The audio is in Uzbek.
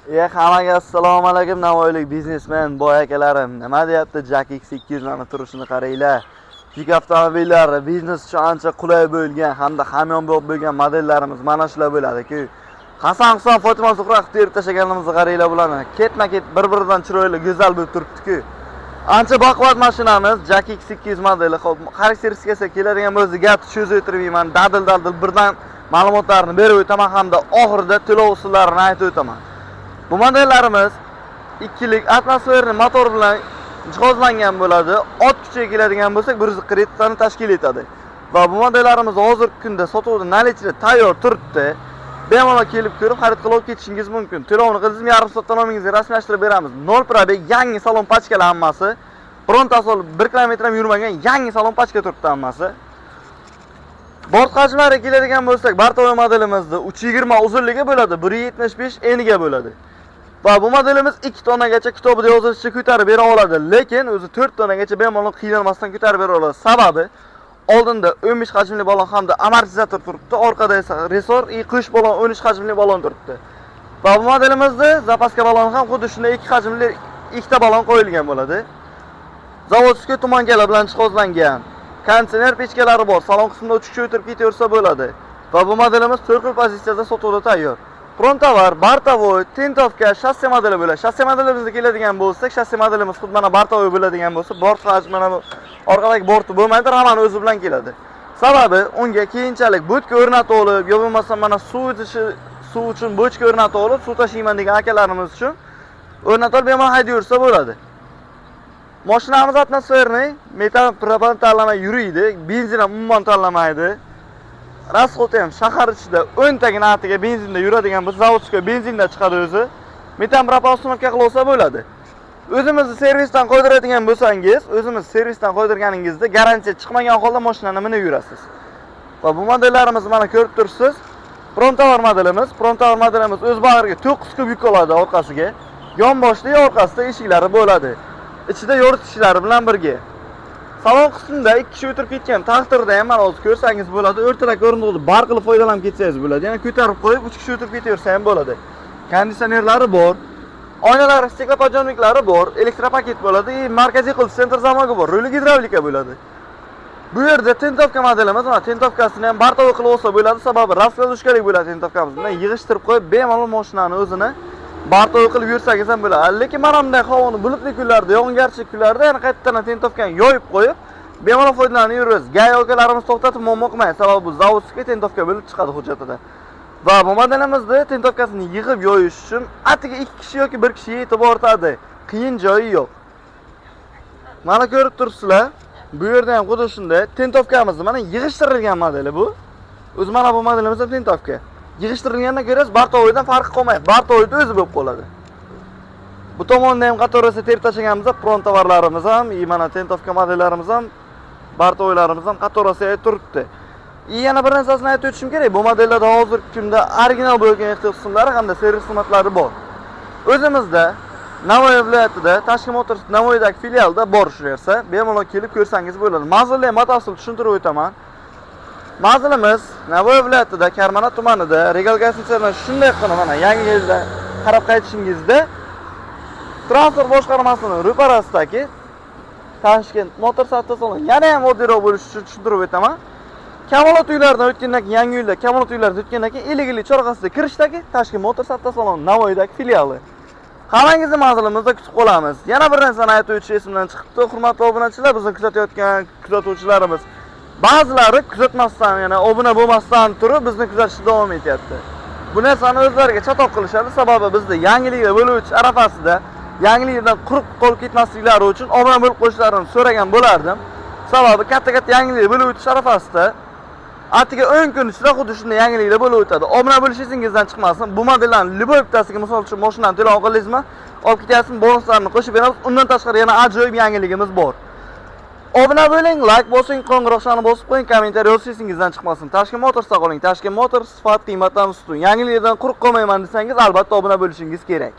Hammaga assalomu alaykum, navoiylik biznesmen boy akalarim. Nima deyapti JAC X200 larni turishini qaranglar. Yuk avtomobillari biznes uchun ancha qulay bo'lgan hamda hamyonbop bo'lgan modellarimiz mana shular bo'ladi-ku. Hasan Husan, Fotima Zuhra qilib terib tashlaganimizni qaranglar bularni. Ketma-ket bir-biridan chiroyli, go'zal bo'lib turibdi-ku. Ancha baquvvat mashinamiz JAC X200 modeli. Xo'p, xarakteristikasiga keladigan bo'lsa, gap cho'zib o'tirmayman. Dadil-dadil birdan ma'lumotlarni berib o'taman hamda oxirida to'lov usullarini aytib o'taman. Bu modellarimiz ikkilik атмосферный motor bilan jihozlangan bo'ladi. Ot kuchiga keladigan bo'lsak, 147 tani tashkil etadi. Va bu modellarimiz hozirgi kunda sotuvda, наличие da tayyor turibdi. Bemalol kelib ko'rib, xarid qilib olib ketishingiz mumkin. To'lovni qildingizmi, yarim soatdan nomingizga rasmiylashtirib beramiz. 0 пробег, yangi salon pachkalar hammasi. Birontasi olib 1 kilometr ham yurmagan, yangi salon pachka turibdi hammasi. Bort hajmlariga keladigan bo'lsak, бортовой modelimizda 320 uzunligi bo'ladi, 175 eniga bo'ladi. Va bu modelimiz 2 tonnagacha kitobida yozilishicha ko'tarib bera oladi, lekin o'zi 4 tonnagacha bemalol qiynalmasdan ko'tarib bera oladi. Sababi oldinda 15 hajmli balon hamda amortizator turibdi, orqada esa resor и qo'sh balon 13 hajmli balon turibdi. Va bu modelimizda запаска balon ham xuddi shunday 2 hajmli ikkita balon qo'yilgan bo'ladi. Заводской туманка lar bilan jihozlangan. Konditsioner pechkalari bor. Salon qismida 3 kishi o'tirib ketaversa bo'ladi. Va bu modelimiz 4 xil pozitsiyada sotuvda tayyor. Промтовар, бортовой, тентовка, shassi modeli bo'ladi. Shassi modelimizga keladigan bo'lsak, shassi modelimiz xuddi mana бортовой bo'ladigan bo'lsa, bort hajmi mana bu orqadagi borti bo'lmaydi, ramani o'zi bilan keladi. Sababi unga keyinchalik будка o'rnatib olib, yo bo'lmasa mana suv ichishi, suv uchun bochka o'rnatib olib, suv tashiyman degan akalarimiz uchun o'rnatib olib bemalol haydayversa bo'ladi. Mashinamiz атмосферный, metan, propan tanlamay yuriydi, benzin ham umuman tanlamaydi. Расход i ham shahar ichida 10 tagina atiga benzinda yuradigan bo'lsa, заводской benzinda chiqadi o'zi. Metan, propan установка qilib olsa bo'ladi. O'zimizni servisdan qo'ydiradigan bo'lsangiz, o'zimiz servisdan qo'ydirganingizda garantiya chiqmagan holda mashinani minib yurasiz. Va bu modellarimizni mana ko'rib turibsiz. Промтовар modelimiz, промтовар modelimiz o'z bag'riga 9 kub yuk oladi orqasiga. Yonboshli, orqasida eshiklari bo'ladi. Ichida yoritgichlari bilan birga. Salon qismida ikki kishi o'tirib ketgan taqdirda ham mana hozir ko'rsangiz bo'ladi. O'rtarak o'rindiqni bar qilib foydalanib ketsangiz bo'ladi. Yana ko'tarib qo'yib 3 kishi o'tirib ketaversa ham bo'ladi. Konditsionerlari bor. Oynalari, стеклоподъёмник lari bor, elektropaket bo'ladi, и markaziy qulf, центр замок i bor, ruli gidravlika bo'ladi. Bu yerda тентовка modelimiz, mana тентовка sini ham бортовой qilib olsa bo'ladi, sababi раскладушка lik bo'ladi тентовка miz. Bundan yig'ishtirib qo'yib, bemalol mashinani o'zini бортовой qilib yursangiz ham bo'ladi. Lekin mana bunday havoni bulutli kunlarda, yog'ingarchilik kunlarida yana qaytadan тентовка ni yoyib qo'yib, bemalol foydalanib yurasiz. ГАИ akalarimiz to'xtatib muammo qilmaydi, sababi bu заводской тентовка bo'lib chiqadi hujjatida. Va bu modelimizda тентовка sini yig'ib yoyish uchun atiga 2 kishi yoki 1 kishi yetib ortadi. Qiyin joyi yo'q. Mana ko'rib turibsizlar. Bu yerda ham xuddi shunday тентовка mizni mana yig'ishtirilgan modeli bu. O'zi mana bu modelimiz ham тентовка. Yig'ishtirilgandan ko'rasiz, бортовой dan farqi qolmaydi. Бортовой da o'zi bo'lib qoladi. Bu tomonda ham qatorasiga terib tashlaganimizda промтовар larimiz ham, и mana тентовка modellarimiz ham, бортовой larimiz ham qatorasiga turibdi. И yana bir narsasini aytib o'tishim kerak. Bu modellarda hozirgi kunda original bo'lgan ehtiyot qismlari hamda servis xizmatlari bor. O'zimizda Navoiy viloyatida Tashkent Motors Navoiydagi filialda bor shu narsa. Bemalol kelib ko'rsangiz bo'ladi. Manzilni ham batafsil tushuntirib o'taman. Manzilimiz Navoiy viloyatida Karmana tumanida Regal гостиница dan shunday qilib mana yangi yilda qarab qaytishingizda transport boshqarmasining ro'parasidagi Tashkent Motors avtosaloni. Yana ham oddiyroq bo'lishi uchun tushuntirib o'taman. Kamolot uylaridan o'tgandan keyin, yangi uylar Kamolot uylaridan o'tgandan keyin 50 chorrahasida kirishdagi Tashkent Motors avtosaloni Navoiydagi filiali. Hammangizni manzilimizda kutib qolamiz. Yana bir narsani aytib o'tish esimdan chiqibdi. Hurmatli obunachilar, bizni kuzatayotgan kuzatuvchilarimiz. Ba'zilari kuzatmasdan, ya'ni obuna bo'lmasdan turib bizni kuzatishda davom etyapti. Bu narsani o'zlariga chatoq qilishadi, sababi bizda yangiliklar bo'lib o'tish arafasida yangilikdan quruq qolib ketmasliklari uchun obuna bo'lib qo'yishlarini so'ragan bo'lardim. Sababi katta-katta yangiliklar bo'lib o'tish arafasida atiga 10 kun ichida xuddi shunday yangiliklar bo'lib o'tadi. Obuna bo'lish esingizdan chiqmasin. Bu modellarning любой bittasiga, misol uchun, mashinani to'lov qildingizmi, olib ketyapsiz, bonuslarni qo'shib beramiz. Undan tashqari yana ajoyib yangiligimiz bor. Obuna bo'ling, like bosing, qo'ng'iroqchani bosib qo'ying, kommentariy yozish esingizdan chiqmasin. Tashkent Motorsda qoling. Tashkent Motors sifat qiymatdan ustun. Yangiliklardan quruq qolmayman desangiz, albatta obuna bo'lishingiz kerak.